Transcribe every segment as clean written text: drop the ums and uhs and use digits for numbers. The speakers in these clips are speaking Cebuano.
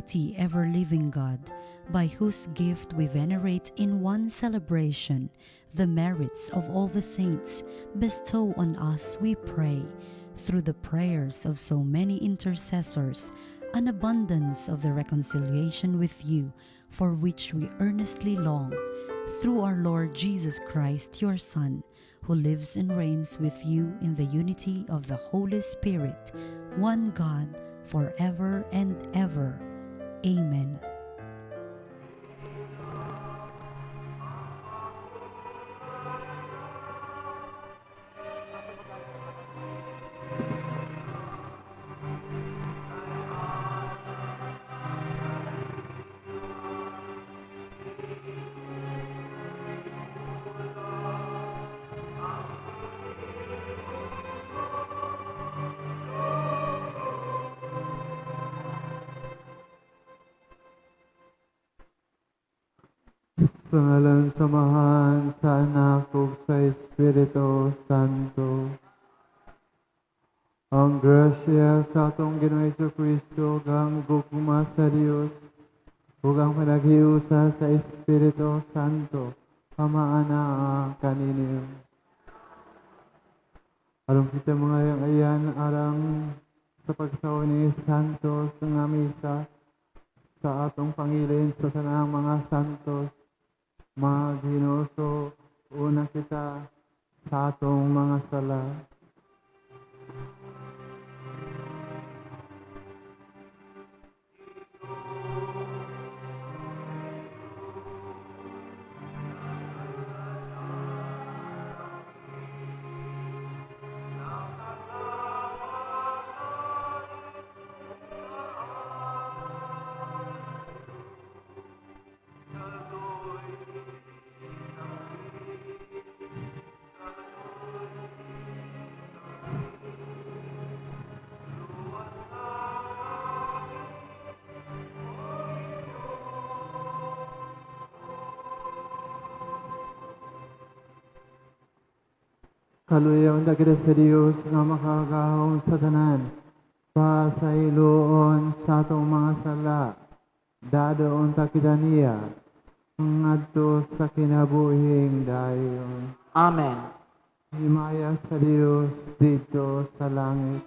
Almighty, ever-living God, by whose gift we venerate in one celebration the merits of all the saints, bestow on us, we pray, through the prayers of so many intercessors, an abundance of the reconciliation with you, for which we earnestly long, through our Lord Jesus Christ, your Son, who lives and reigns with you in the unity of the Holy Spirit, one God, forever and ever. Amen. Sa ngalan sa Amahan, sa Anak, ug sa Espiritu Santo. Ang grasya sa atong Ginoong Kristo, ug ang gugma sa Dios, ug ang panaghiusa sa Espiritu Santo, pamaana kaninyo. Aron kita mga ayan arang sa pagsaw ni Santos nga misa sa atong pangilin sa tanang mga santos, maghinuso una kita sa atong mga sala. Kaluyaon ta kita sa Dios nga makagagahom sa tanan, pasayloon sa atong mga sala, dadoon ta kita niya ngadto sa kinabuhing dayon. Amen. Himaya sa Dios didto sa langit.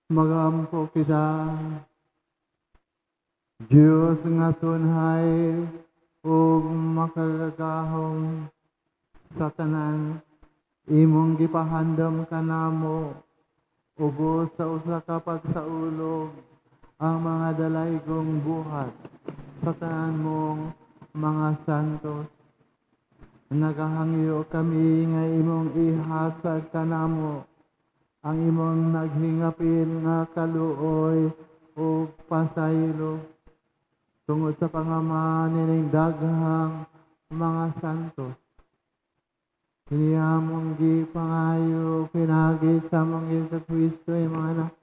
Magampo kita, Diyos nga tunhay ug makagagahom sa tanan, imong gipahandom kanamo ubos sa usa ka pagsaulog ang mga dalaygong buhat sa tanan mong mga santos. Nagahangyo kami nga imong ihatag kanamo ang imong naghingapin nga kaluoy ug pasaylo tungod sa pangama nining daghang mga santos. Kini among gipangayo pinaagi sa among Hesus Kristo, imong Anak,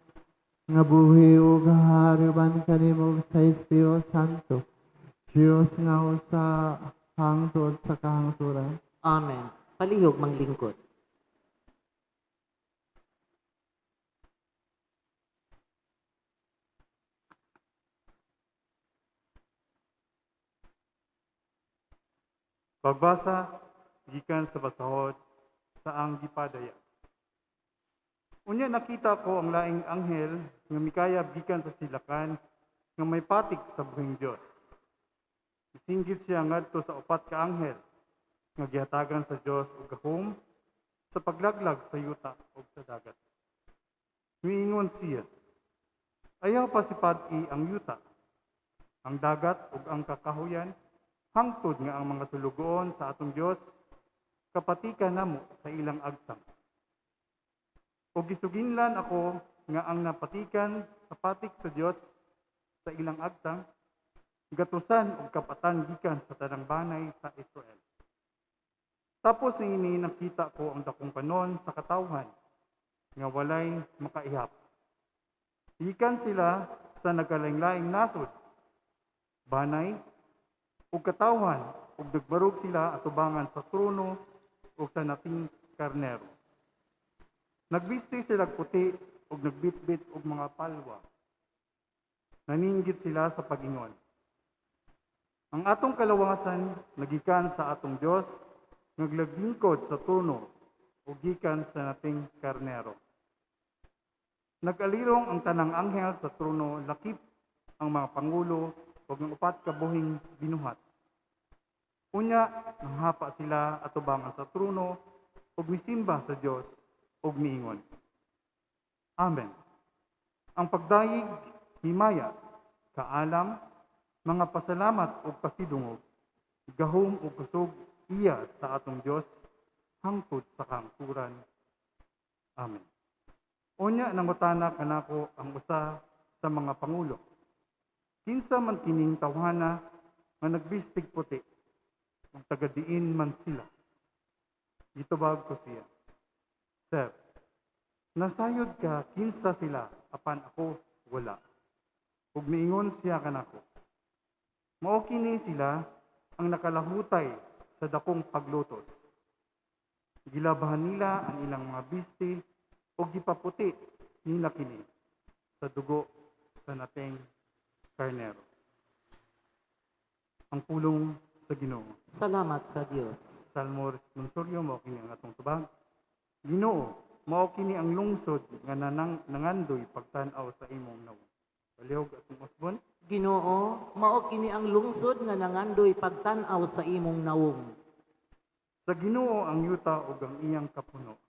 nga buhi ug gahari uban kanimo sa Espiritu Santo, Diyos nga usa hangtod sa kahangturan. Amen. Palihog manglingkod. Pagbasa gikan sa basahod sa ang gipadayag. Unya nakita ko ang laing anghel nga mikayab gikan sa silakan nga may patik sa buhing Dios. Isinggit siya ngadto sa upat ka anghel nga gihatagan sa Dios og gahom sa paglaglag sa yuta ug sa dagat. Miingon siya, ayaw pasipad-i ang yuta, ang dagat ug ang kakahuyan, hangtod nga ang mga sulugoon sa atong Dios kapatikan namo sa ilang agtang. Ug gisuginlan ako nga ang napatikan sa patik sa Dios sa ilang agtang, gatusan og kapatan gikan sa tanang banay sa Israel. Tapos niini nakita ko ang dakong kanon sa katawhan nga walay makaihap. Gikan sila sa nagkalaing-laing nasod, banay ug katawhan, ug nagbarog sila atubangan sa trono ug sa nating karnero. Nagbisti sila puti ug nagbitbit og mga palwa. Naninggit sila sa pag-ingon. Ang atong kalawasan nagikan sa atong Dios, naglagingkod sa trono ug gikan sa nating karnero. Nag-alirong ang tanang anghel sa trono, lakip ang mga pangulo ug ang upat ka buhing binuhat. Unya nanghapa sila atubangan sa trono ug misimba sa Dios ug miingon. Amen. Ang pagdayeg, himaya, kaalam, mga pasalamat ug pasidungog, gahom ug kusog iya sa atong Dios hangtod sa kahangturan. Amen. Unya nangutana kanako ang usa sa mga pangulo. Kinsa man kining tawhana nga nagbistig puti, ug taga-diin man sila? Gitubag ko siya, Sir, nasayod ka kinsa sila, apan ako wala. Ug miingon siya kanako, mao kini sila ang nakalahutay sa dakong paglutos. Gilabahan nila ang ilang mga bisti ug gipaputi nila kini sa dugo sa nating karnero. Ang pulong sa Ginoo. Salamat sa Dios. Salmo responsorio, mao kini ang atong tubag. Ginoo, mao kini ang lungsod nga nangandoy pagtan-aw sa imong nawong. Palihog atong usbon. Ginoo, mao kini ang lungsod nga nangandoy pagtan-aw sa imong nawong. Sa Ginoo ang yuta ug ang iyang kapuno,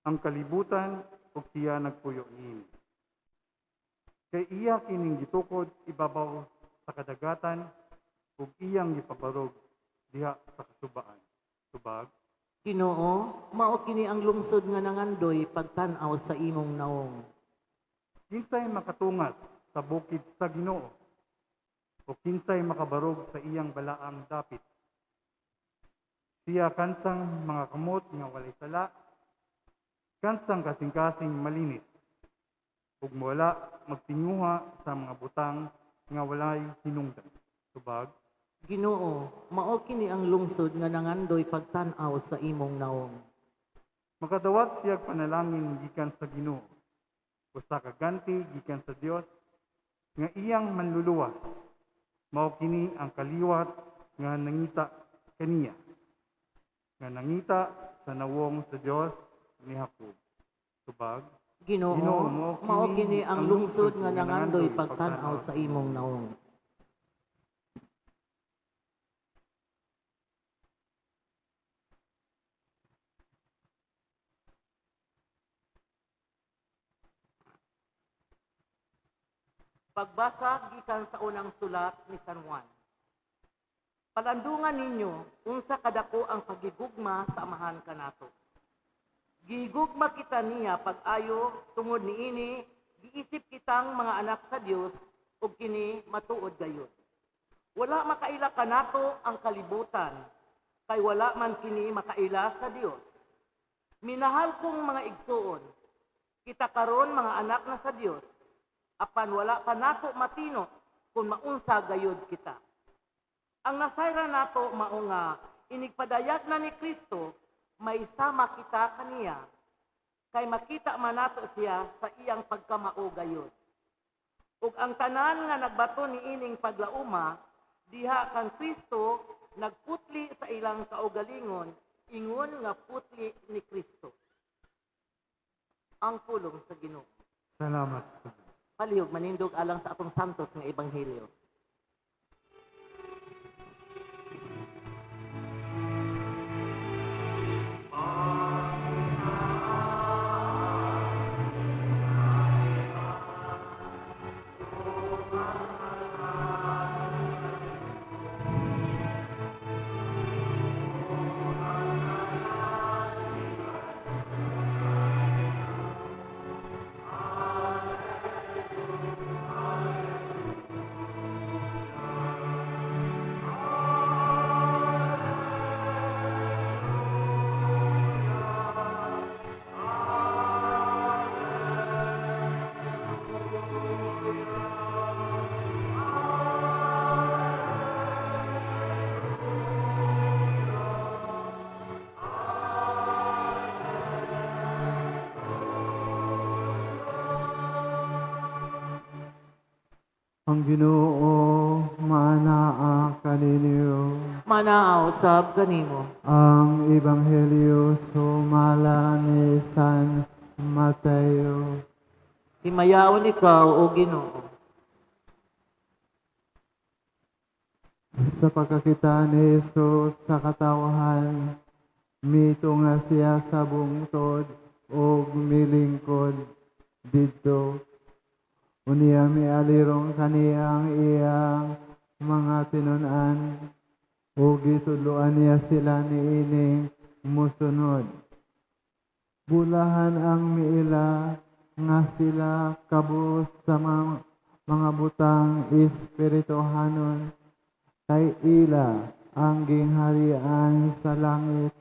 ang kalibutan ug siya nagpuyo niini. Kay iya kining gitukod ibabaw sa kadagatan ug iyang gipabarog diha sa kasubaan. Tubag. Ginoo, mao kini ang lungsod nga nangandoy pagtan-aw sa imong nawong. Kinsay makatungas sa bukid sa Ginoo, o kinsay makabarog sa iyang balaang dapit? Siya kansang mga kamot nga walay sala, kansang kasing-kasing malinis, ug wala magtinguha sa mga butang nga walay hinungdan. Tubag. Ginoo, mao kini ang lungsod nga nangandoy pagtan-aw sa imong nawong. Makadawat siya panalangin gikan sa Ginoo, usa ka ganti gikan sa Dios nga iyang manluluwas. Mao kini ang kaliwat nga nangita kaniya, nga nangita sa nawong sa Dios ni Jacob. Tubag. Ginoo, Ginoo, mao kini ang lungsod nga nangandoy pagtan-aw sa imong nawong. Pagbasa gikan sa unang sulat ni San Juan. Palandungan ninyo unsa kadako ang pagigugma sa Amahan kanato. Gigugma kita niya pag-ayo tungod niini giisip kitang mga anak sa Dios ug kini matuod gayud. Wala makaila kanato ang kalibutan. Kay wala man kini makaila sa Dios. Minahal kong mga igsuon, kita karon mga anak na sa Dios, apan wala pa nato matino kung maunsa gayud kita. Ang nasayran nato mao nga inigpadayag na ni Kristo, may sama kita kaniya, kay makita man nato siya sa iyang pagkamao gayud. Ug ang tanan nga nagbato niining paglauma diha kang Kristo nagputli sa ilang kaugalingon ingon nga putli ni Kristo. Ang pulong sa Ginoo. Salamat sa Diyos. Palihog manindog alang sa atong santos nga ebanghelyo. Ang Ginoo maanaa kaninyo. Manaaw sab kanimo. Ang Ebanghelyo sumala ni San Mateo. Himayaon ikaw o Ginoo. Sa pagkakita ni Jesus sa katawahan, mitunga siya sa bungtod ug milingkod didto. Unya mialirong kaniya ang iyang mga tinun-an ug gitudloan niya sila niining mosunod. Bulahan ang miila nga sila kabus sa mga butang espirituhanon, kay ila ang gingharian sa langit.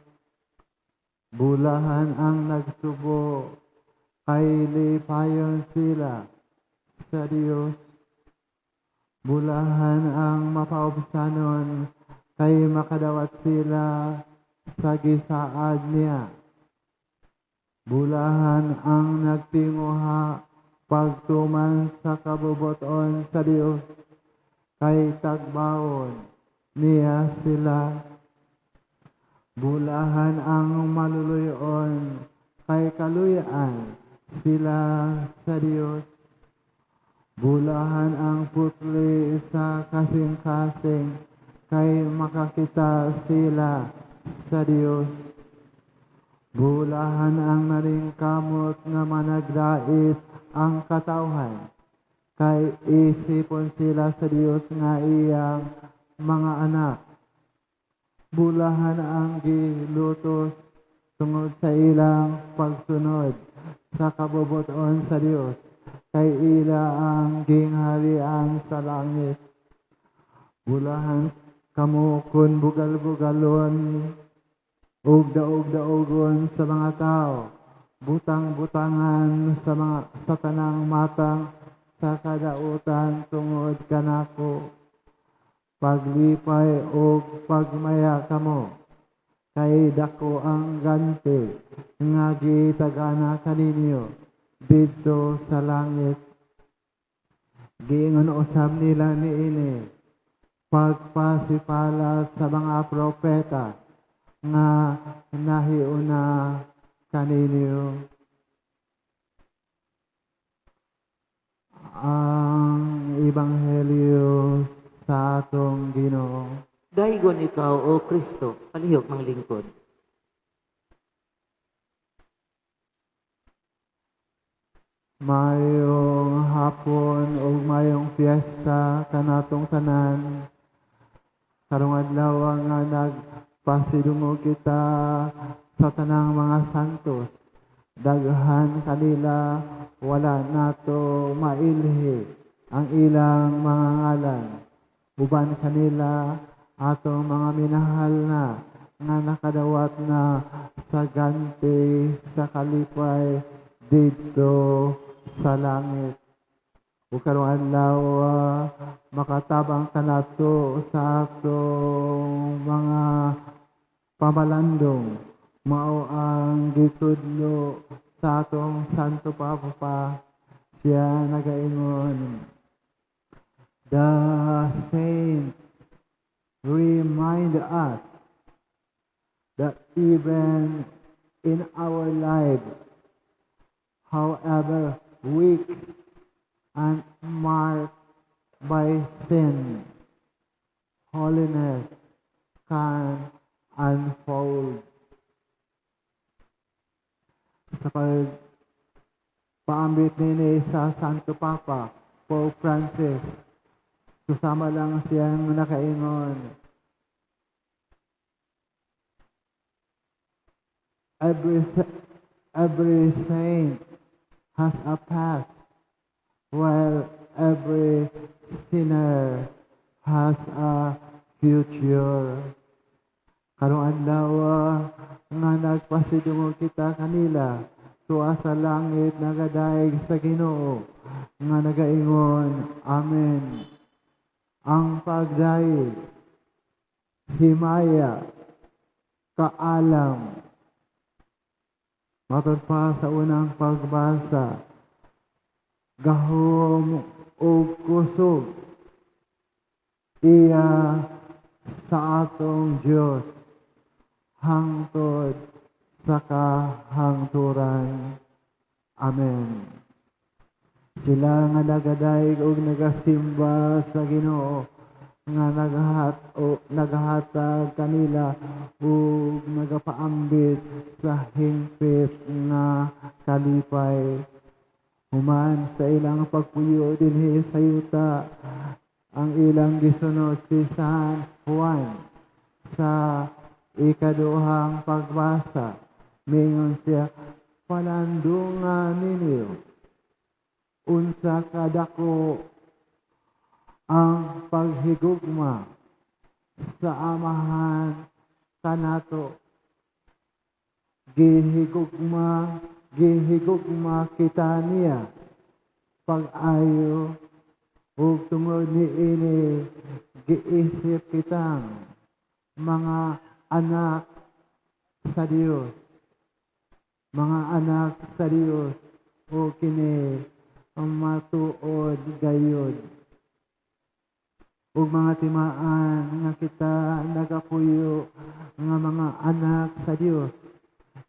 Bulahan ang nagsubo, kay lipayon sila sa Dios. Bulahan ang mapaubsanon, kay makadawat sila sa gisaad niya. Bulahan ang nagtinguha pagtuman sa kabubuton sa Dios, kay tagbawon niya sila. Bulahan ang maluluyon, kay kaluyan sila sa Dios. Bulahan ang putli sa kasing-kasing, kay makakita sila sa Dios. Bulahan ang naringkamot nga managdait ang katawhan, kay isipon sila sa Dios nga iyang mga anak. Bulahan ang gilutos tungod sa ilang pagsunod sa kabubuton sa Dios, kay ila ang gingharian sa langit. Bulahan kamo kun bugal-bugalon ug daog-daogon sa mga tao, butang-butangan sa tanang matang sa kadautan tungod kanako. Paglipay ug pagmaya kamo, kay dako ang ganti nga gitagana kaninyo didto sa langit. Giingon usab nila niini, pagpasipala sa mga propeta nga nahiuna kaninyo. Ang Ebanghelyo sa atong Ginoo. Daygon ikaw, O Kristo, palihog manglingkod. Mayong hapon o mayong fiesta kanatong tanan. Karong adlaw nga nagpasidungog kita sa tanang mga santos. Daghan kanila wala nato mailhi ang ilang mga ngalan. Uban kanila atong mga minahal na nga nakadawat na sa ganti sa kalipay didto sa langit. Ug karong adlaw, makatabang kanato sa atong mga pamalandong, mao ang gitudlo sa atong Santo Papa. Siya nagaingon, "The saints remind us that even in our lives, however weak and marked by sin, holiness can unfold." Sa pagpaambit nini sa Santo Papa, Pope Francis, susama lang siyang nakaingon, Every saint has a past, while every sinner has a future." Karong adlaw nga nagpasidungog kita kanila, tuwa sa langit nagadayeg sa Ginoo nga nagaingon, "Amen." Ang pagdayeg, himaya, kaalam. Matod pa sa unang pagbasa, gahom ug kusog iya sa atong Dios hangtod sa kahangturan. Amen. Sila nga nagadayeg og nagasimba sa Ginoo nga nagahatag kanila ug nagapaambit sa hingpit nga kalipay. Human sa ilang pagpuyo dinhi sa yuta, ang ilang gisunod si San Juan sa ikaduhang pagbasa. Mingon siya, "Palandunga ninyo unsa kadako ang paghigugma sa Amahan kanato. Gihigugma kita niya pag-ayo, ug tungod niini giisip kitang mga anak sa Dios, mga anak sa Dios, ug kini matuod gayod." Ug mga timaan nga kita nagapuyo nga mga anak sa Dios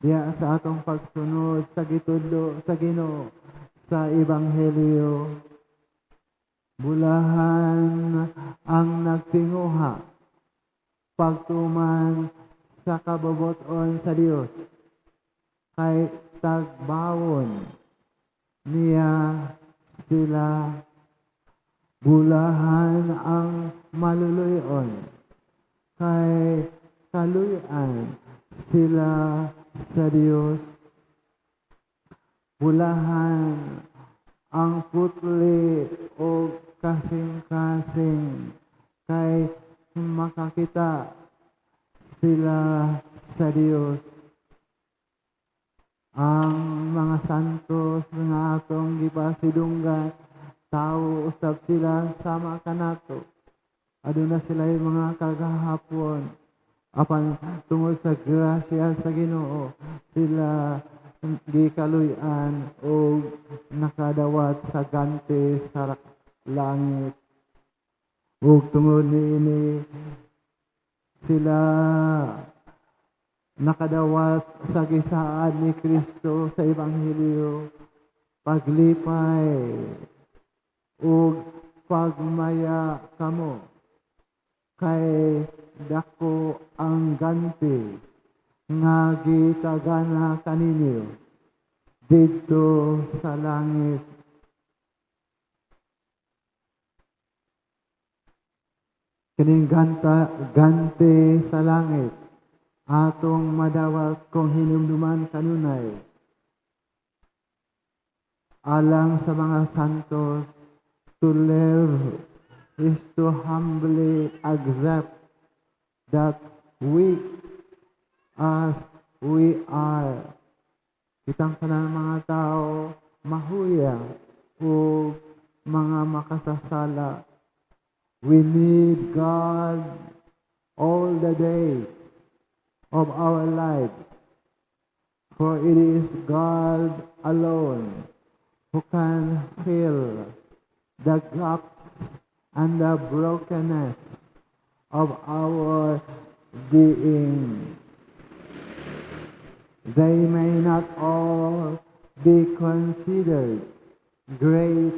diya sa atong pagsunod sa gitudlo sa Ginoo sa Ebanghelyo. Bulahan ang nagtinguha pagtuman sa kabubut-on sa Dios, kay tagbawon niya sila. Bulahan ang maluluy-on, kay kaluy-an sila sa Dios. Bulahan ang putli o kasing-kasing, kay makakita sila sa Dios. Ang mga santos nga atong gipasidunggan, tawo usab sila sama kanato. Aduna sila yung mga kagahapon. Apan tungod sa grasya sa Ginoo, sila gikaluy-an og nakadawat sa ganti sa langit. Ug tungod niini sila nakadawat sa gisaad ni Kristo sa Ebanghelyo, "Paglipay ug pagmaya kamo, kay dako ang ganti nga gitagana kaninyo didto sa langit." Kining ganti sa langit atong madawat kung hinumduman kanunay alang sa mga santos. To live is to humbly accept that weak as we are. Kitang tanan mga tao mahuya o mga makasasala. We need God all the days of our lives. For it is God alone who can fill the gaps and the brokenness of our being. They may not all be considered great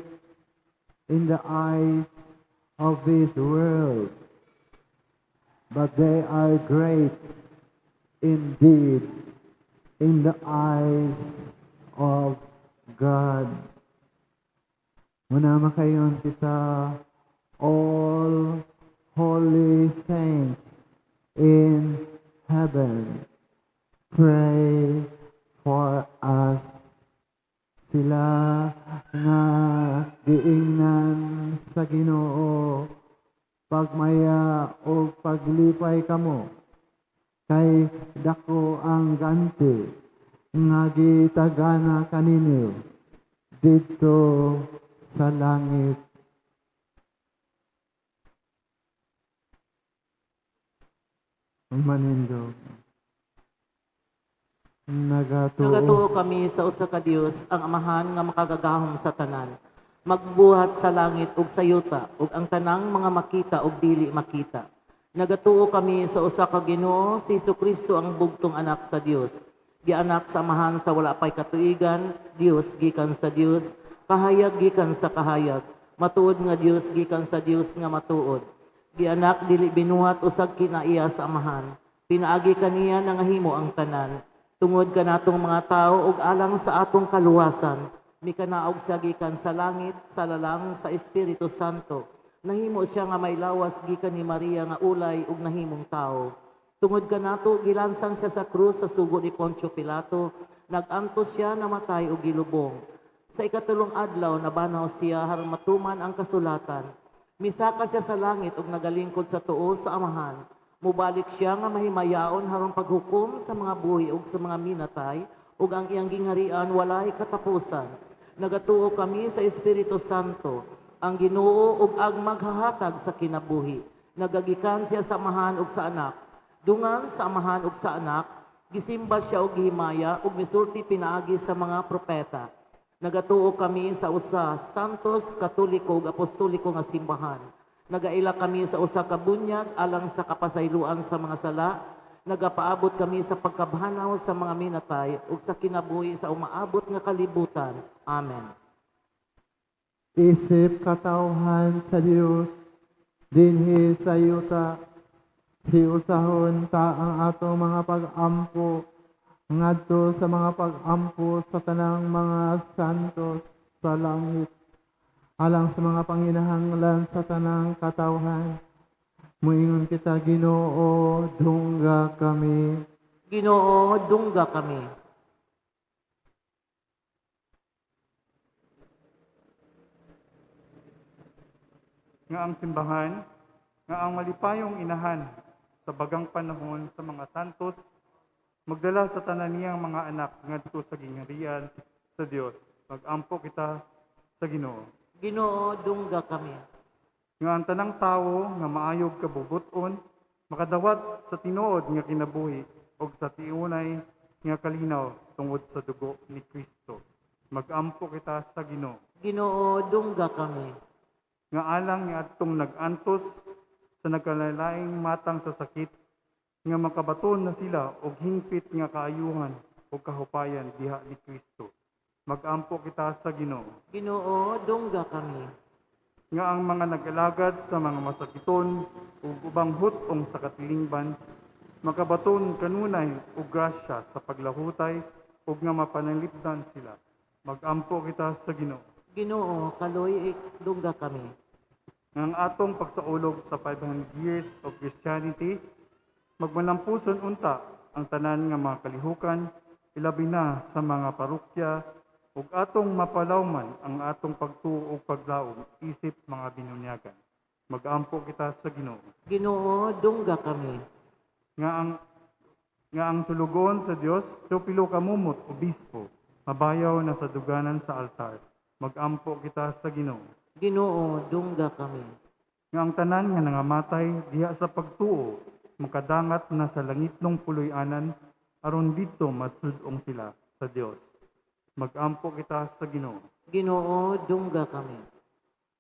in the eyes of this world, but they are great indeed in the eyes of God. Muna makaingon kita, all holy saints in heaven, pray for us. Sila nga giingnan sa Ginoo, pagmaya o paglipay kamo, kay dako ang ganti nga gitagana kaninyo didto sa langit. Manindog. Nagatuo. Nagatuo kami sa usa ka Dios, ang Amahan nga makagagahom sa tanan, magbuhat sa langit ug sa yuta, ug ang tanang mga makita ug dili makita. Nagatuo kami sa usa ka Ginoo, si Hesukristo ang bugtong anak sa Dios. Gianak sa Amahan sa wala pay katuigan, Dios gikan sa Dios, kahayag gikan sa kahayag, matuod nga Dios gikan sa Dios nga matuod. Gianak dili binuhat usag kinaiya sa Amahan. Pinaagi kaniya nangahimo ang tanan. Tungod kanatong mga tao ug alang sa atong kaluwasan, mikanaog siya gikan sa langit sa lalang sa Espiritu Santo. Nahimo siya nga may lawas gikan ni Maria nga ulay ug nahimong tao. Tungod kanato gilansang siya sa krus sa sugo ni Poncio Pilato, nag-antos siya, namatay ug gilubong. Sa ikatulong adlaw nabanaw siya aron matuman ang kasulatan. Misaka siya sa langit ug nagalingkod sa tuo sa Amahan. Mubalik siya nga mahimayaon haron paghukom sa mga buhi ug sa mga minatay, ug ang iyang gingharian walay katapusan. Nagatuo kami sa Espiritu Santo, ang Ginoo ug ang maghahatag sa kinabuhi. Nagagikan siya sa Amahan ug sa Anak. Dungan sa Amahan ug sa Anak, gisimba siya og gihimaya ug misulti pinaagi sa mga propeta. Nagatuo kami sa usa Santos, Katoliko ug Apostoliko nga simbahan. Nagaila kami sa usa ka bunyag alang sa kapasayloan sa mga sala. Nagapaabot kami sa pagkabhanaw sa mga minatay ug sa kinabuhi sa umaabot nga kalibutan. Amen. Isip katawhan sa Dios dinhi sa yuta, hiusahon ta ang atong mga pag-ampo ngadto sa mga pag-ampo sa tanang mga santos sa langit, alang sa mga panginahanglan sa tanang katawhan. Muingon kita, Ginoo, dungga kami. Ginoo, dungga kami. Nga ang simbahan, nga ang malipayong inahan sa bagang panahon sa mga santos, magdala sa tanan niyang mga anak ngadto sa gingharian sa Dios. Magampo kita sa Ginoo. Ginoo, dungga kami. Nga ang tanang tawo nga maayog kabubuton, makadawat sa tinuod nga kinabuhi ug sa tiunay nga kalinaw tungod sa dugo ni Kristo. Magampo kita sa Ginoo. Ginoo, dungga kami. Nga alang ni adtong nag-antos sa nagkalalaing matang sa sakit, nga makabaton na sila og hingpit nga kaayuhan ug kahupayan diha ni Kristo. Magampo kita sa Ginoo. Ginoo, dungga kami. Nga ang mga nag-alagad sa mga masakiton ug ubang hut-ong sa katilingban, makabaton kanunay og grasya sa paglahutay ug nga mapanalipdan sila. Magampo kita sa Ginoo. Ginoo, kaloy dungga kami. Nga ang atong pagsaulog sa 500 years of Christianity, magmalampuson unta ang tanan nga mga kalihukan, ilabi na sa mga parokya, ug atong mapalawman ang atong pagtuo ug paglaom isip mga binunyagan. Magampo kita sa Ginoo. Ginoo, dungga kami. Nga ang Nga ang sulugoon sa Dios, Teopilo Camomot, obispo, mabayaw na sa duganan sa altar. Magampo kita sa Ginoo. Ginoo, dungga kami. Nga ang tanan nga nangamatay diha sa pagtuo, makadangat na sa langitnong puloy-anan, aron didto matsud-ong sila sa Dios. Magampo kita sa Ginoo. Ginoo, dungga kami.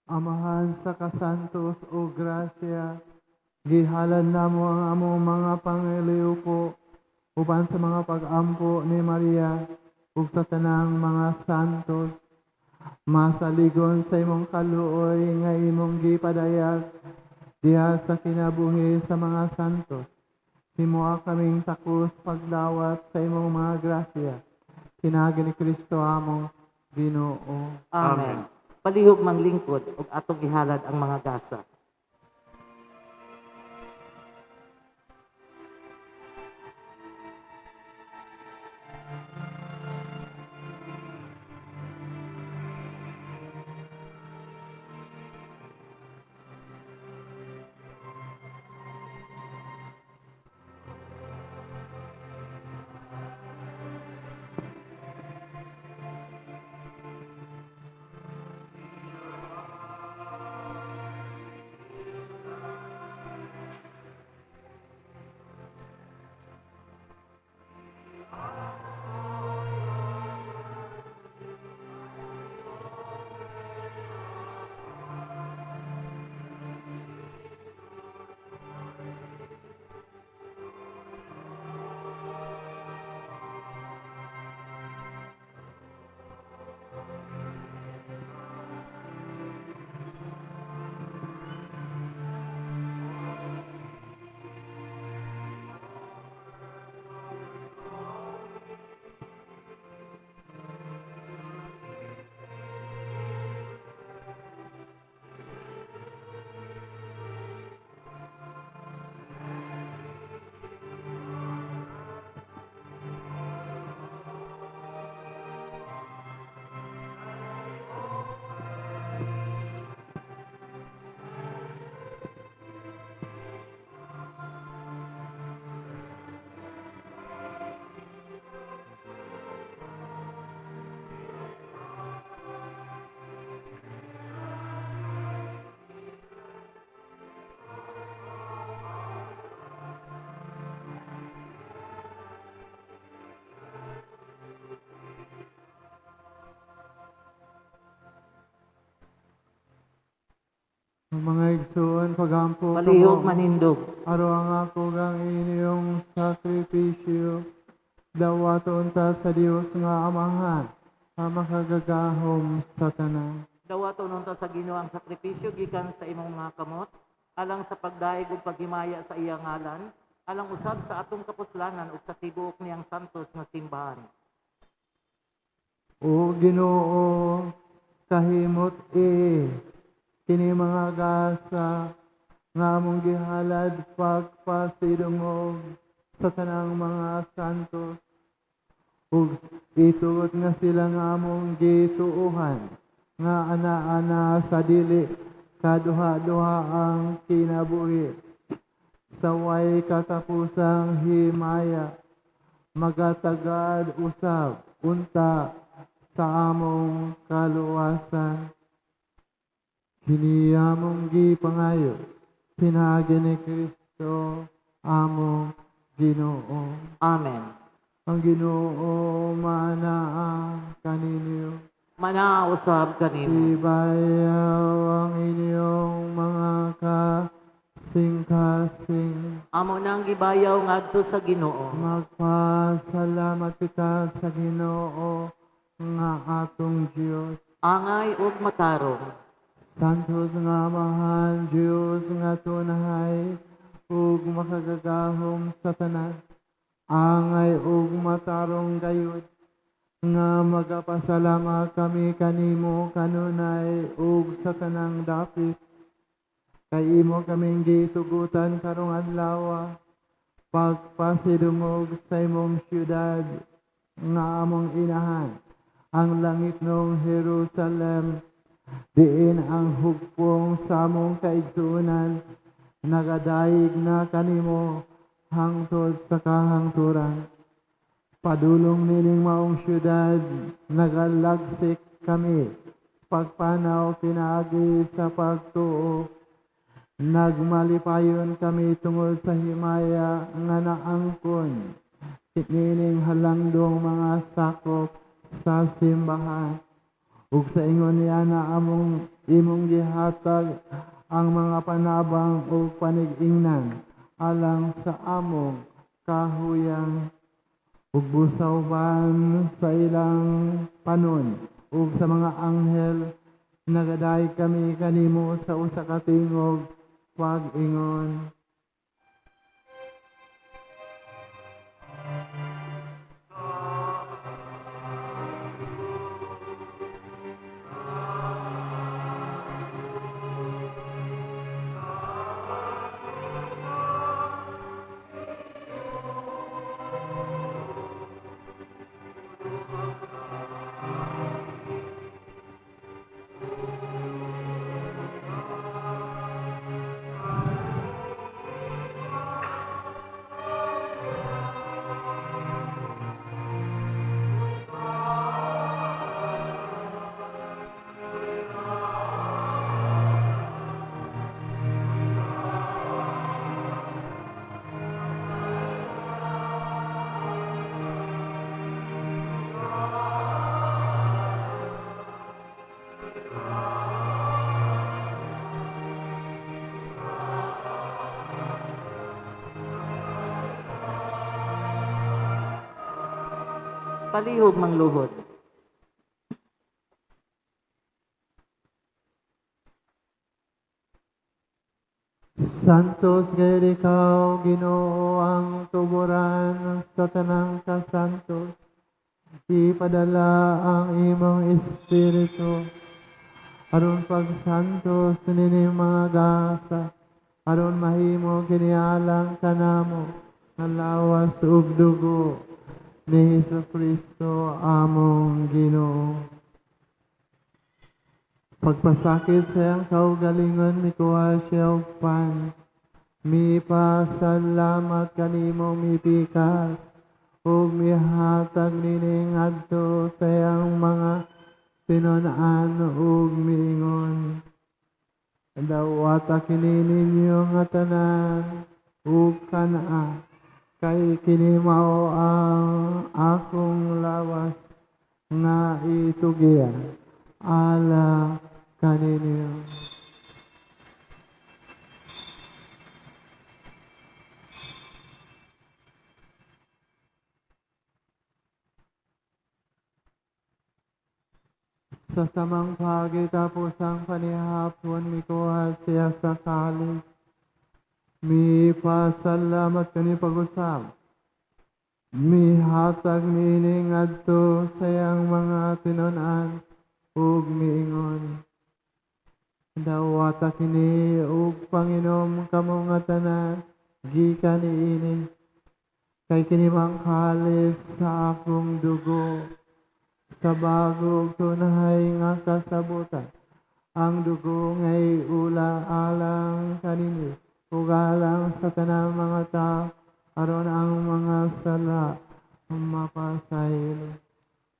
Amahan sa kasantos o grasya, gihalad namo ang among mga pangiliupo uban sa mga pag-ampo ni Maria ug sa tanang mga santos. Masaligon sa imong kaluoy nga imong gipadayag diha sa kinabuhi sa mga santos. Himoa kaming takos paglawat sa imong mga grasya. Pinaagi ni Kristo among Ginoo. Amen. Amen. Palihog manglingkod ug atong gihalad ang mga gasa. Ang mga igsoon, pagampo Palihog kamo. manindog. Aron ang ako gang inyong sakripisyo, dawaton ta sa Dios nga Amahan, ang makagagahom sa tanan. Dawaton unta sa Ginoo ang sakripisyo gikan sa imong mga kamot alang sa pagdayeg ug paghimaya sa iyang ngalan, alang usab sa atong kapuslanan ug sa tibuok niyang santos nga simbahan. O Ginoo, kahimot e kini mga gasa nga among gihalad pagpasidungog sa tanang mga santos ug itugot nga sila nga among gituohan nga ana-ana sa dili kaduha-duha ang kinabuhi sa way katapusang himaya, magatagad usab unta sa among kaluwasan. Kini among gipangayo pinaagi ni Kristo among Ginoo. Amen. Ang Ginoo manaa kaninyo. Manaa usab kanimo. Ibayaw ang inyong mga kasing-kasing. Amo nang gibayaw ngadto sa Ginoo. Magpasalamat kita sa Ginoo nga atong Dios. Angay ug matarong. Santos nga Amahan, Dios nga tunay ug makagagahom sa tanan. Angay ug matarong gayud nga magapasalamat kami kanimo kanunay ug sa tanang dapit. Kay imo kaming gitugutan karong adlaw pagpasidungog sa imong syudad nga among inahan, ang langitnong Jerusalem, diin ang hugpong sa among kaigsuonan nagadayeg na kanimo. hangtod sa kahangturan. Padulong nining maong syudad, nagalagsik kami, pagpanaw pinaagi sa pagtuo. Nagmalipayon kami tungod sa himaya nga naangkon nining halangdong mga sakop sa simbahan. Ug sa ingon niya na among imong gihatag ang mga panabang ug panig-ingnan alang sa among kahuyang ug busawban sa ilang panon ug sa mga anghel nagaday kami kanimo sa usa ka tingog pag-ingon. Palihog mangluhod. Santos gayud ikaw, Ginoo, ang tuburan sa tanang kasantos. Ipadala ang imong espiritu aron pagsantos nining mga gasa, aron mahimo kini alang kanamo nga lawas ug dugo ni Hesus Kristo among Ginoo. Pagpasakit sa iyang kaugalingon, mikuha siya og pan. Mipasalamat kanimo, mipikas, ug mihatag nining adto sa iyang mga tinun-an ug miingon. Dawata kini ninyo nga tanan ug kanaa, kay kini mao ang akong lawas nga itugian ala kaninyo. Sa samang pagi tapos ang panihapon, mikuha siya sa kalis. Mipasalamat kani pag-usab. Mihatag niini ngadto sa iyang mga tinun-an ug miingon. Dawata kini ug panginom kamo nga tanan gikan niini, kay kini ang kalis sa akong dugo sa bago ug tunay nga kasabutan. Ang dugo ngay ula alang kaninyo ug alang sa tanang mga tao, aron ang mga sala mapasaylo.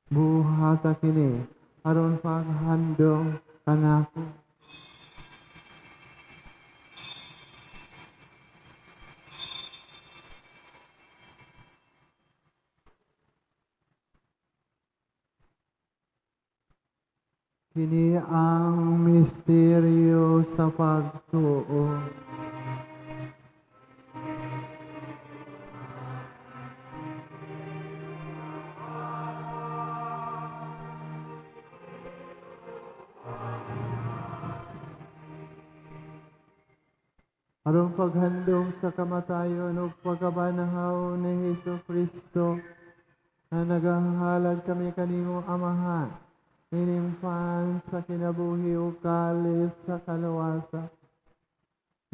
Buhata kini aron paghandong kanako. Kini ang misteryo sa pagtuo. Aron paghandom sa kamatayon ug pagkabanhaw ni Hesus Kristo, na nagahalad kami kanimo Amahan, inimpan sa kinabuhi ug kalis sa kaluwasan.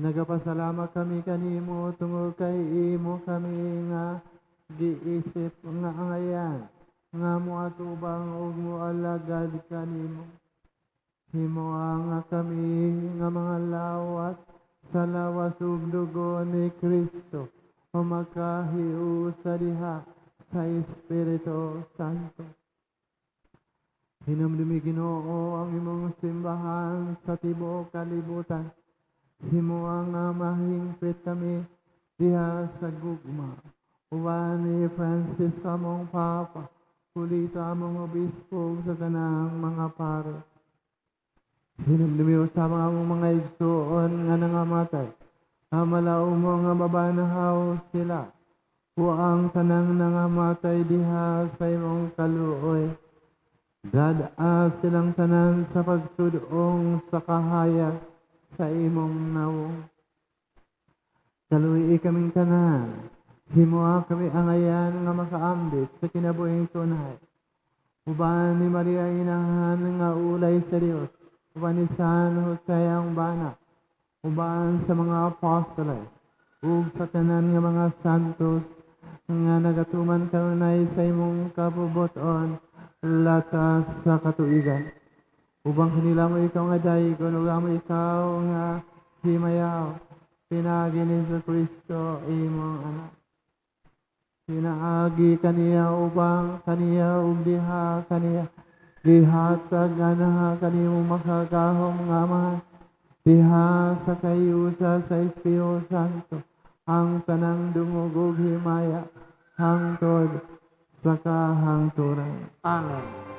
Nagapasalamat kami kanimo tungod kay imo kami nga giisip nga angayan, nga moatubang ug moalagad kanimo. Himoa nga kami nga mga lawat sa lawas ug dugo ni Kristo, o makahiusa diha sa Espiritu Santo. Hinumdumi, Ginoo, ang imong simbahan sa tibuok kalibutan. Himoa nga mahingpit kami diha sa gugma. Uban ni Francisco among Papa, Julito among Obispo, ug sa tanang mga pare. Hinumdumi usab ang among mga igsuon nga nangamatay. Malawom mo nga mabanhaw sila. Ug ang tanang nangamatay diha sa imong kaluoy. Dad-a silang tanan sa pagsud-ong sa kahayag sa imong nawong. Kaluy-i kaming tanan. Himoa kami angayan nga makaambit sa kinabuhing tunay. Uban ni Maria Inahan nga ulay sa Dios, uban ni San Jose ang bana, uban sa mga apostoles, ug sa tanan nga mga santos nga nagatuman kanunay sa imong kabubut-on latas sa katuigan. Ubang kanila amo ikaw nga daygon ug amo ikaw nga himayaw, pinaagi ni Kristo imong anak. Pinaagi kaniya, ubang kaniya, ug diha kaniya, gihatag anaha kanimo makagagahom nga Amahan, diha sa kahiusa sa Espiritu Santo, ang tanang dungog ug himaya hangtod sa kahangturan. Amen.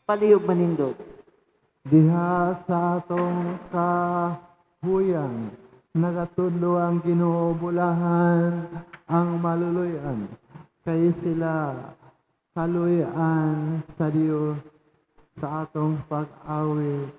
Palihog manindog. Diha sa atong kahuyang, nagatudlo ang Ginoo, bulahan ang maluluy-an, kay sila kaluy-an sa Dios sa atong pag-awit.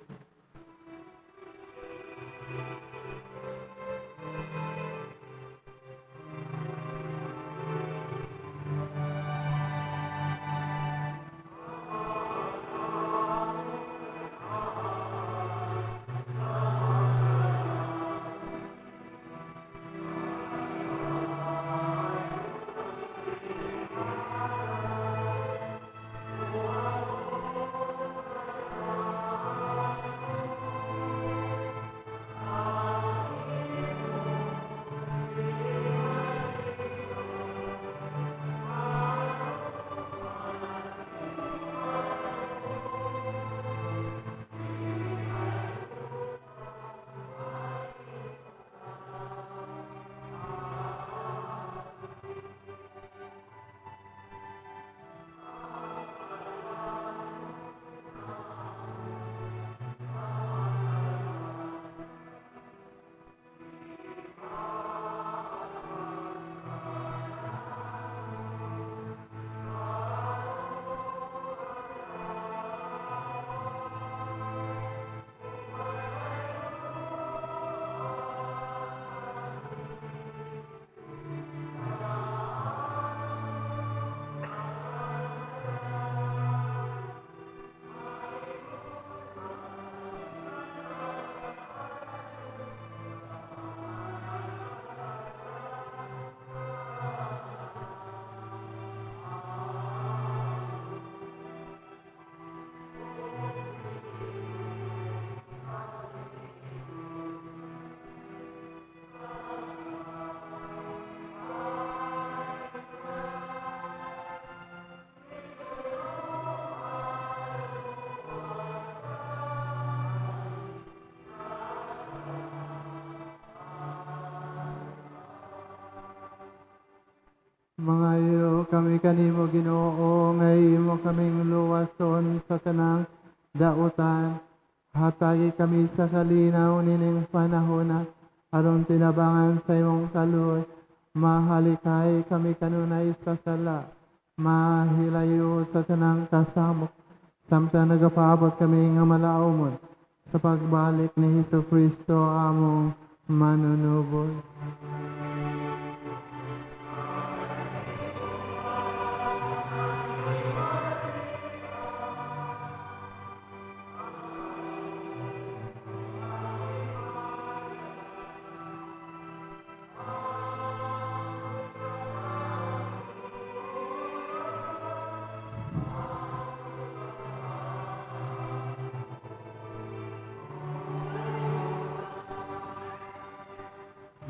Mangayo kami kanimo, Ginoo, nga imo kaming luwason sa tanang dautan. Hatagi kami sa kalinaw nining panahona aron tinabangan sa imong kaluoy, mahalikay kami kanunay sa sala, mahilayo sa tanang kasamok, samtang nagapaabot kami nga malaomon sa pagbalik ni Hesus Kristo among manunubos.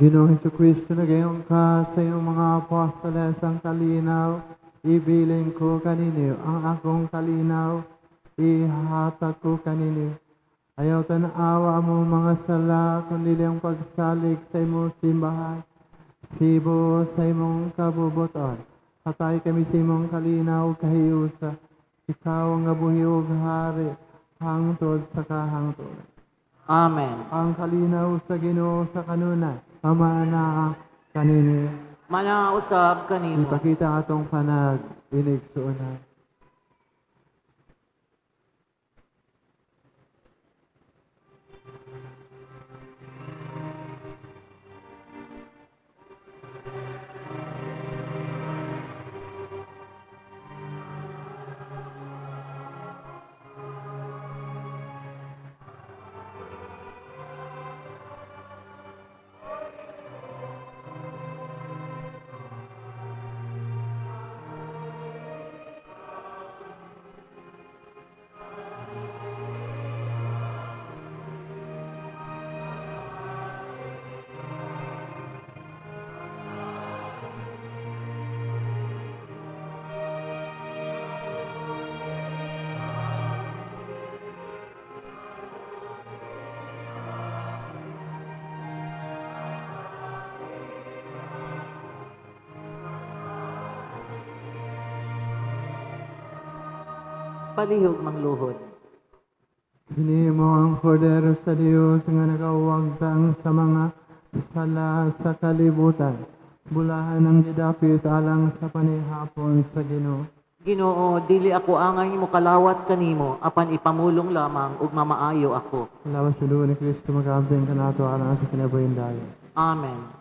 Ginoong Hesukristo, nagaingon ka sa iyong mga apostoles ang kalinaw, ibilin ko kaninyo ang akong kalinaw, ihatag ko kaninyo. Ayaw tanawa mo mga sala, kundi ang pagsalig sa imong simbahan. Sibo sa imong kabubuton. Hatay kami sa imong kalinaw kahiusa. Ikaw nga buhi ug hari, hangtod sa kahangtod. Amen. Ang kalinaw sa Ginoo sa kanunay, Ama na kaninyo. Mana usab kanimo. Ipakita ang atong panag-inigsuonan. Palihog mangluhod. Kini mao ang Kordero sa Dios nga nagawagtang sa mga sala sa kalibutan. Bulahan ang gidapit alang sa panihapon sa Ginoo. Ginoo, dili ako angay mokalawat kanimo apan ipamulong lamang ug mamaayo ako. Lawas sa dugo ni Kristo magaabding kanato alang sa kinabuhing dayon. Amen.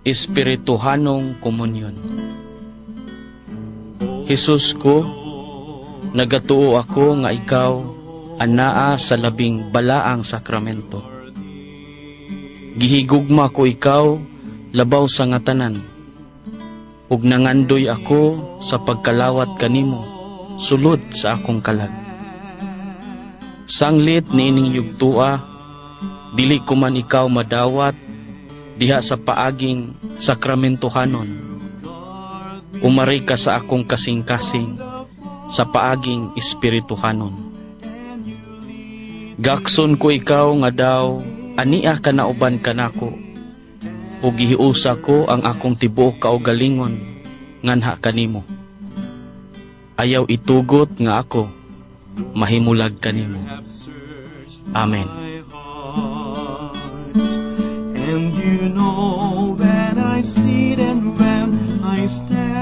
Espirituhanong Komunyon. Jesus ko, nagatuo ako nga ikaw anaa sa labing balaang sakramento. Gihigugma ko ikaw labaw sa nga tanan, ug nangandoy ako sa pagkalawat kanimo sulod sa akong kalag. Sanglit niining yugtua, dili ko man ikaw madawat diha sa paaging sakramentohanon. Umari ka sa akong kasing-kasing sa paaging espirituhanon. Gakson ko ikaw nga daw ania ka nauban kanako, ug gihiusa ko ang akong tibuok kaugalingon nganha kanimo. Ayaw itugot nga ako mahimulag kanimo. Amen. And you know when I sit and when I stand.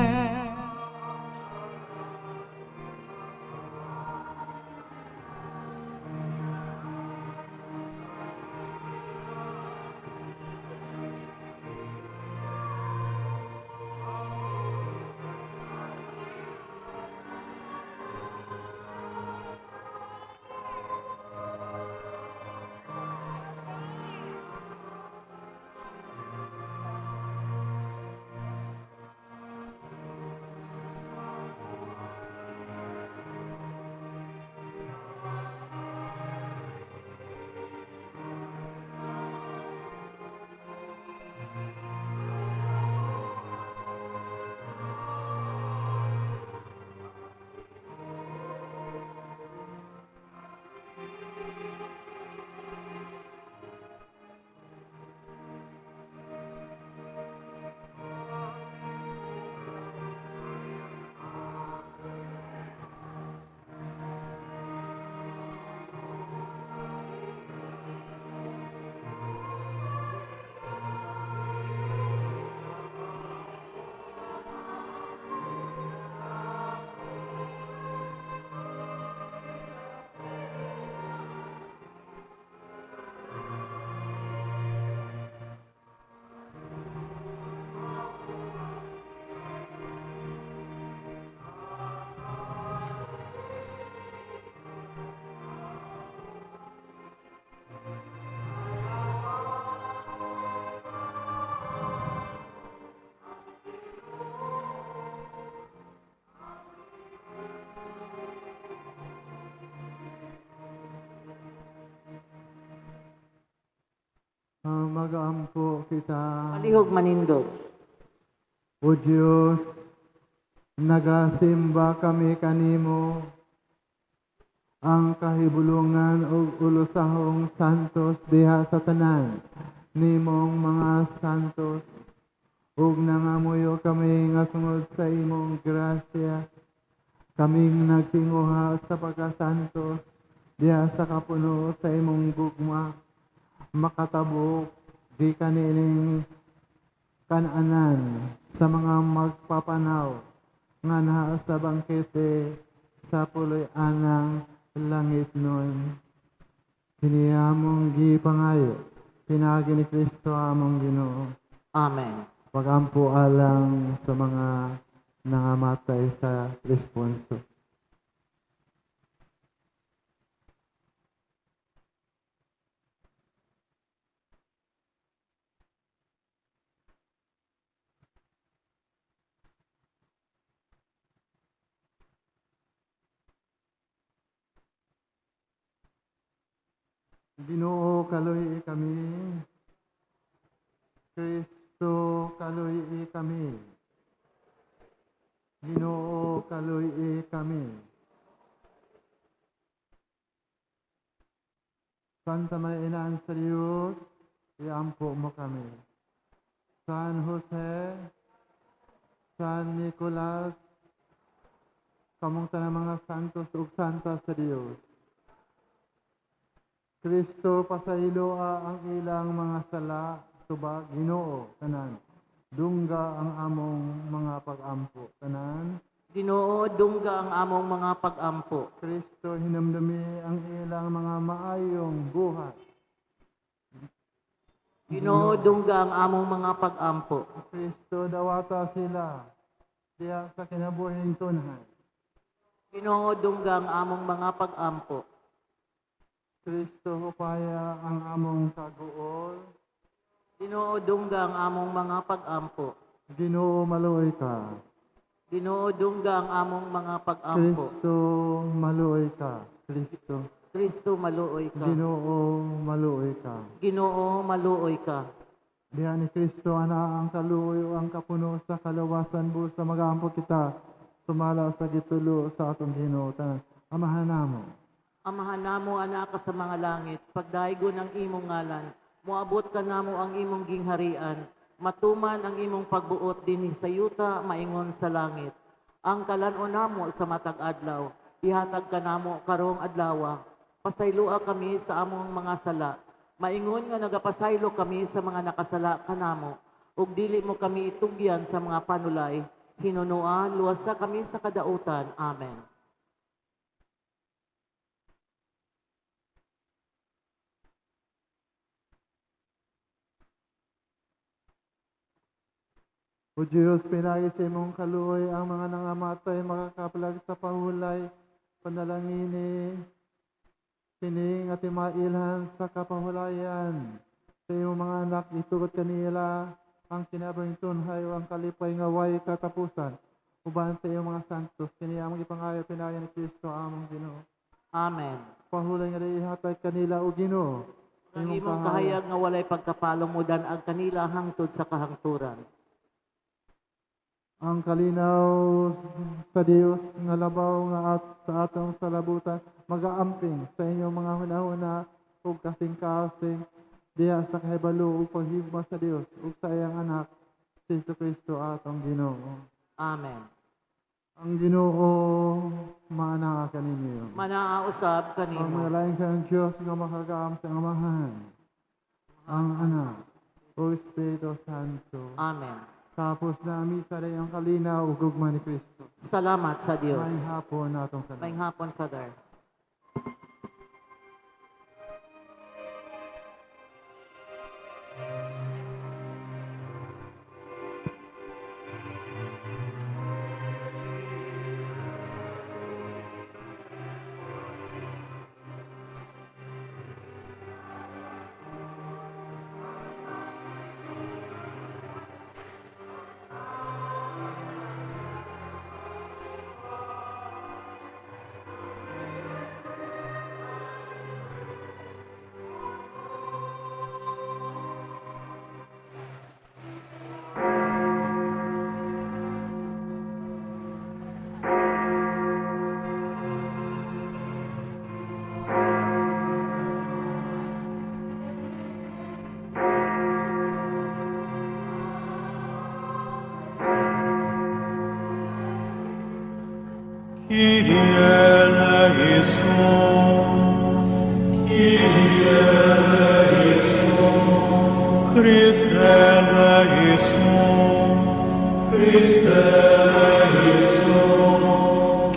Magampo kita. Palihog manindog. O Diyos, nagasimba kami kanimo ang kahibulungan ug ulosahong santos diha sa tanan nimong mga santos, ug nangamuyo kami nga tungod sa imong grasya kaming nagtinguha sa pagkasantos diha sa kapuno sa imong gugma makatabok gikan niining kananan sa mga magpapanaw nga naa sa bangkete sa puloy-anang langit nun. Kini among gipangayo pinaagi ni Kristo among Ginoo. Amen. Pagampo alang sa mga nangamatay sa responso. Ginoo, kaluy kami. Kristo, kaluy kami. Ginoo, kaluy kami. Santa Maria Inaan sa Diyos, iampo mo kami. San Jose, San Nicolas, kamong tanang mga santos ug santa sa Dios. Kristo, pasayloa ang ilang mga sala, tubag Ginoo, tanan. Dungga ang among mga pag-ampo, tanan. Ginoo, dungga ang among mga pag-ampo. Kristo, hinumdumi ang ilang mga maayong buhat. Ginoo, dungga ang among mga pag-ampo. Kristo, dawata sila diha sa kinabuhing tunhay. Ginoo, dungga ang among mga pag-ampo. Kristo, hupaya ang among kaguol. Ginoo, dungga ang among mga pag-ampo. Ginoo, maluoy ka. Ginoo, dungga ang among mga pag-ampo. Kristo, maluoy ka. Kristo. Kristo, maluoy ka. Ginoo, maluoy ka. Ginoo, maluoy ka. Diha ni Kristo ana ang kaluoy o ang kapuno sa kalawasan busa magampo kita sumala sa gitulo sa atong Ginoo. Tanan. Amahan namo. Amahan namo ana ka sa mga langit, pagdaygon ang imong ngalan, moabot ka namo ang imong gingharian, matuman ang imong pagbuot dinhi sa yuta maingon sa langit. Ang kalan-on namo sa matag adlaw, ihatag ka namo karong adlawa. Pasayloa kami sa among mga sala, maingon nga nagapasaylo kami sa mga nakasala kanamo, ug dili mo kami itugyan sa mga panulay, hinunoa luwasa kami sa kadautan. Amen. O Diyos, pinagi sa imong kaluoy ang mga nangamatay makakaplag sa pahulay, panalangini, kini nga timailhan sa kapahulayan. Sa imong mga anak, itugot kanila ang kinabuhing tunhay o ang kalipay nga way katapusan. Uban sa iyong mga santos, kini among ipangayo pinagi ni Kristo among Ginoo. Amen. Pahulay nga ihatag kanila o Ginoo. Ang imong kahayag nga walay pagkapalong mudan ang kanila hangtod sa kahangturan. Ang kalinaw sa Dios nga labaw nga at sa atong salabutan magaamping sa inyong mga hunahuna ug kasing-kasing diha sa kahibalo ug paghigugma sa Dios ug sa iyang anak si Jesucristo atong Ginoo. Amen. Ang Ginoo maanaa kaninyo. Manaa usab Ang kanimo. malain kang Dios nga makagaam sa Amahan, ang Anak, o Espiritu Santo. Amen. Tapos na ang misa rin ang kalinaw ug gugma ni Kristo. Salamat sa Dios. Maayong hapon natong tanan. Maayong hapon, Father. Kyrie eleison, Kyrie eleison, Christe eleison, Christe eleison,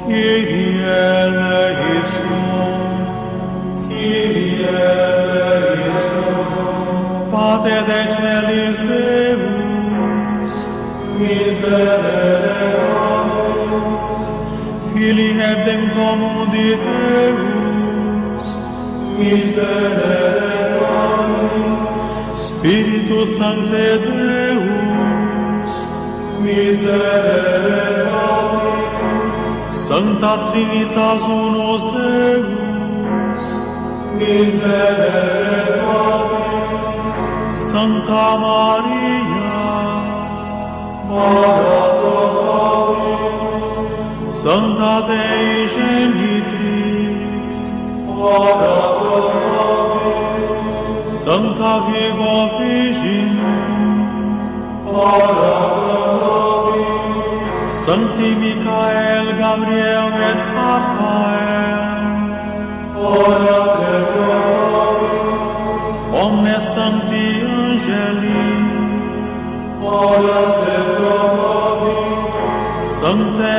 Kyrie eleison, Kyrie eleison, Pater de celis Deus, miserere nobis, Filii redemptor mundi Deus, miserere nobis, Spiritus Sancte Deus, miserere nobis, Sancta Trinitas unus Deus, miserere nobis, Sancta Maria, ora pro nobis, Sancta Dei Genitrix, ora pro nobis, Sancta Virgo Virgine, ora pro nobis, Sancti Michael, Gabriel et Raphael, ora pro nobis, omnes sancti angeli, ora pro nobis, Sancte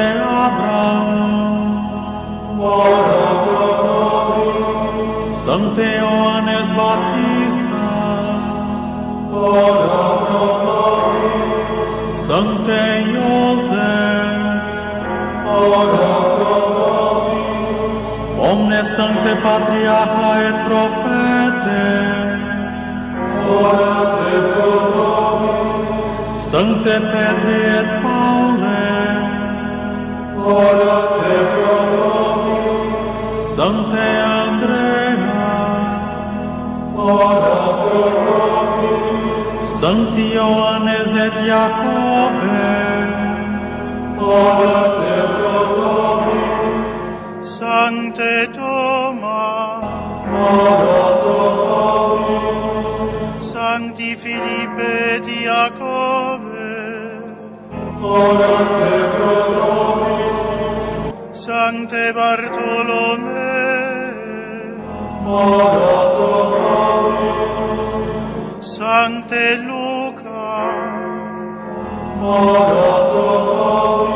Abraham, ora pro nobis, Sancte Ioannes Baptista, ora pro nobis, Sancte Iosef, ora pro nobis, omnes sancte patriarcha et prophete, ora pro nobis, Sancte Petri et Paule, ora pro nobis, Sancte Andrea, ora pro nobis, Sancti Ioannes et Jacobe, ora pro nobis, Sancte Thomas, ora pro nobis, Sancti Philippe et Jacobe, ora pro nobis, Sancte Bartolomé, ora pro nobis, Sancte Luca, ora pro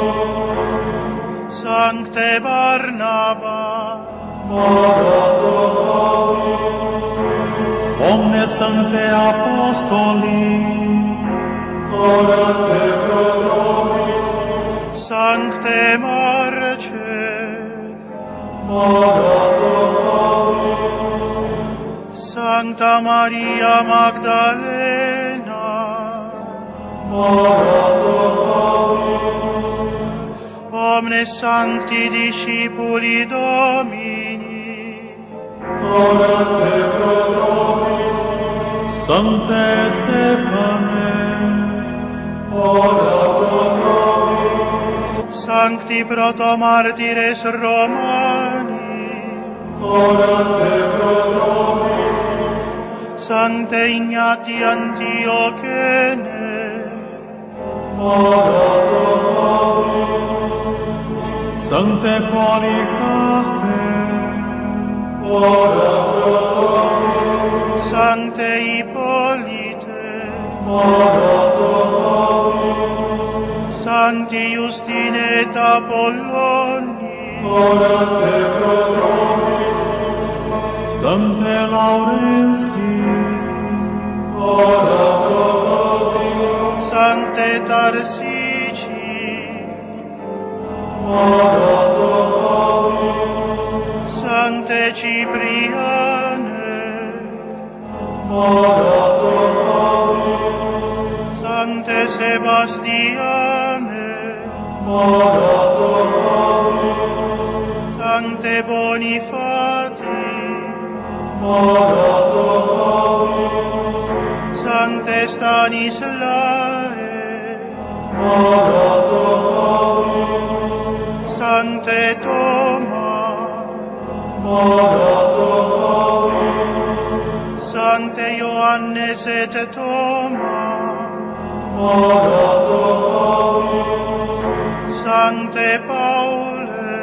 nobis, Sancte Barnaba, ora pro nobis, omnes sancte apostoli, ora pro nobis, Sancte Marce, ora pro nobis, Sancta Maria Magdalena, ora pro nobis, omnes sancti discipuli Domini, ora pro nobis, Sancte Stephane, ora pro nobis, Sancti protomartires Romani, ora pro nobis, Sancte Ignati Antiochene, ora pro nobis, Sancte Polycarpe, ora pro nobis, Sancte Hippolyte, ora pro nobis, Sancti Justine et Apolloni, ora pro nobis, Sancte Laurentii, ora pro nobis, Sancte Tarsici, ora pro nobis, Sancte Cipriane, ora pro nobis, Sancte Sebastiane, ora pro nobis, Sancte Bonifati, ora pro nobis, Sancte Stanislae, ora pro nobis, Sancte Toma, ora pro nobis, Sancte Ioannes et Toma, ora pro nobis, Sancte Paule,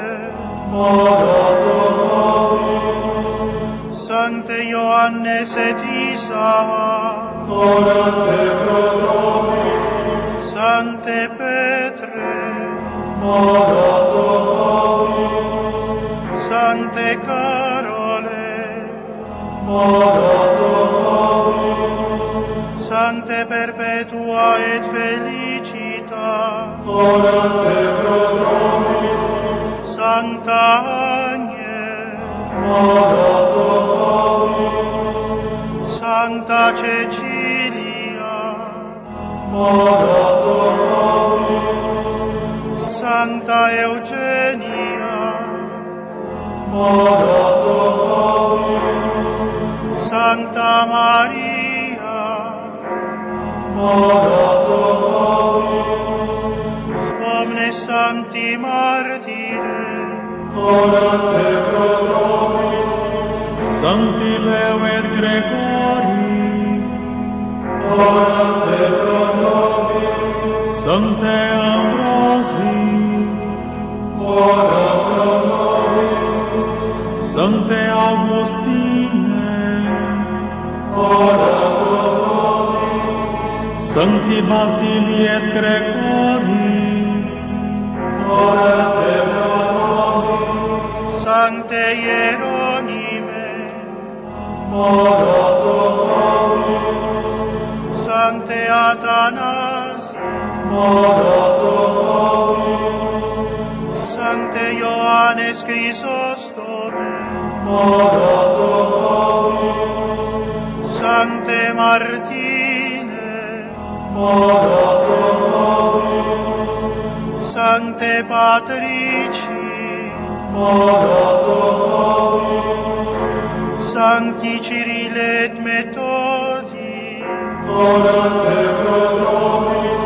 Ora pro nobis. Sancte Ioannes et Isaac, Orate pro nobis. Sancte Petre, Ora pro nobis. Sancte Carole, Ora pro nobis. Sancte Perpetua et Felicita, Orate pro nobis. Sancta Agnes, Ora pro nobis. Sancta Cecilia, Ora pro nobis. Sancta Eugenia, Ora pro nobis. Sancta Maria, Ora pro nobis. Omnes Sancti Martyres, Orate pro nobis. Sancti Leo et Gregori, orate pro nobis. Sancte Ambrosi, ora pro nobis. Sancte Augustine, ora pro nobis. Sancti Basili et Gregori, orate pro nobis. Sancte Hieronyme, Ora pro nobis. Sancte Athanasi, Ora pro nobis. Sancte Ioannes Chrysostome, Ora pro nobis. Sancte Martine, Ora pro nobis. Sancte Patrici, Ora pro nobis. Sancti Cyrille et Methodi, Orate pro nobis.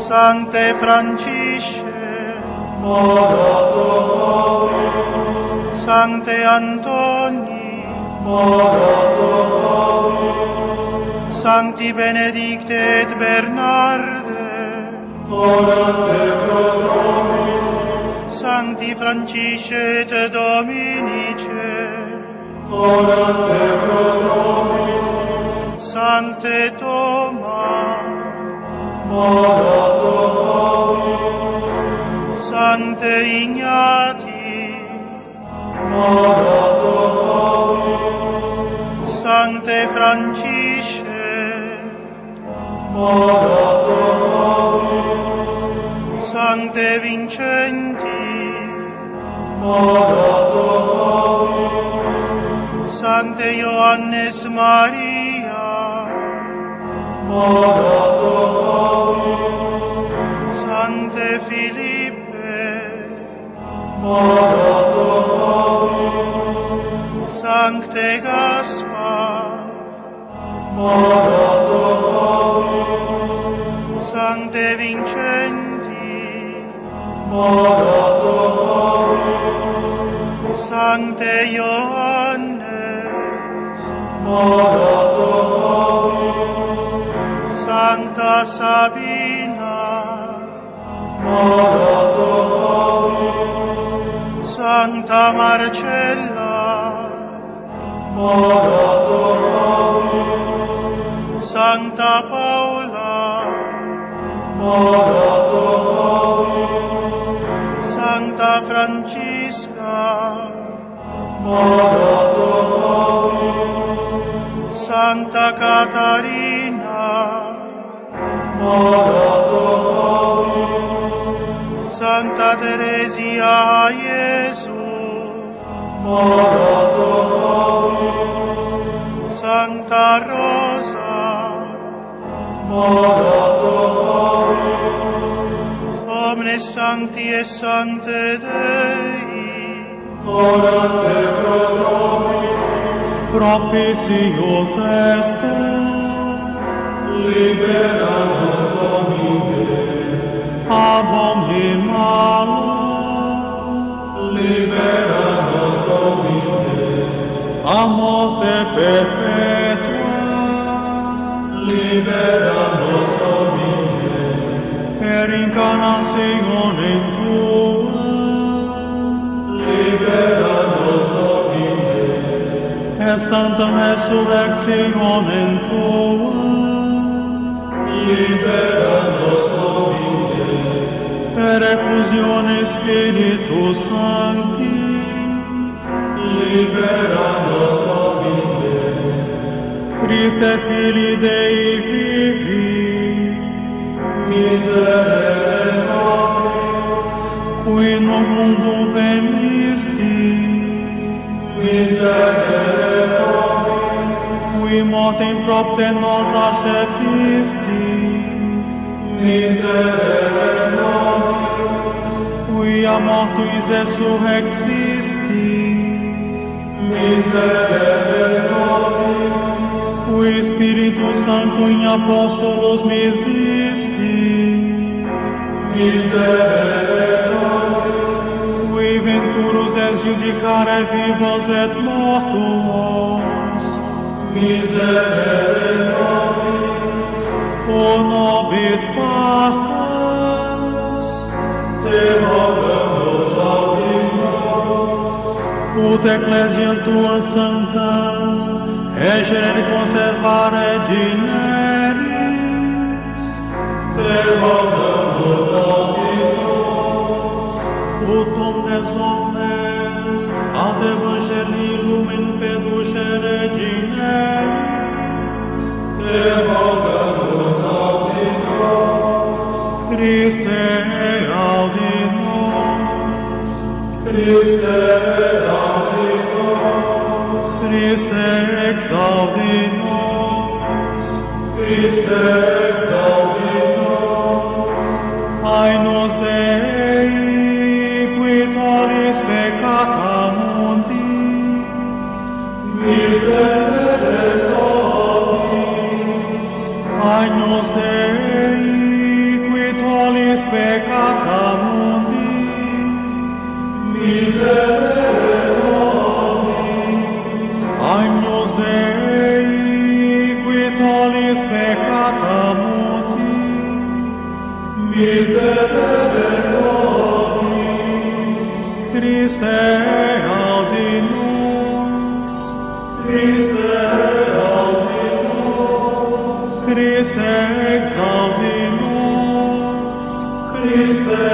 Sancte Francisce, Ora pro nobis. Sancte Antoni, Ora pro nobis. Sancti Benedicte et Bernarde, Orate pro nobis. Sancti Francisce et Dominice, Orate pro nobis. Sancte Toma, Ora pro nobis. Sancte Ignati, Ora pro nobis. Sancte Francisce, Ora pro nobis. Sancte Vincenti, Ora pro nobis. Sancte Ioannes Maria, Ora pro nobis. Sancte Philippe, Ora pro nobis. Sancte Gaspar, Ora pro nobis. Sancte Vincenti, Ora pro nobis. Sancte Ioannes, Ora pro nobis. Sancta Sabina, Ora pro nobis. Sancta Marcella, Ora pro nobis. Sancta Paula, Ora pro nobis. Sancta Francisca, Ora pro nobis. Sancta Catarina, Ora pro nobis. Sancta Teresia Iesu, Ora pro nobis. Sancta Rosa, Ora pro nobis. Omnes Sancti et Sancte Dei, Orate pro nobis. Propitius esto, libera nos Domine, ab omni malo, libera nos Domine, a morte perpetua, libera nos Domine, per incarnationem tua, libera Et sanctam resurrectionem tuam, libera nos Domine. Per effusione Spiritus Sancti, libera nos Domine. Christe Filii Dei vivi, miserere nobis, qui in hoc mundum venisti, miserere nobis, qui mortem propter nos accepisti, miserere nobis, qui a mortuis resurrexisti, miserere nobis, qui Spiritum Sanctum in apostolos misisti, miserere nobis, qui venturus es judicare vivos et mortuos, miserere nobis, o nobis pacas, te rogamus audi nos, ut ecclesiam tuam sanctam regere et conservare dineris, te rogamus audi nos, ut omnes homines ad evangelii lumen perducere dineris, te rogamus audi nos, Christe audi nos, Christe audi nos, Christe exaudi nos, Christe exaudi nos, Agnus Dei, qui tollis peccata mundi, miserere nobis. Agnus Dei, qui tollis peccata mundi, miserere nobis. Agnus Dei, qui tollis peccata mundi, miserere nobis. Christe audi nos, Christe audi nos, Christe exaudi nos, Christe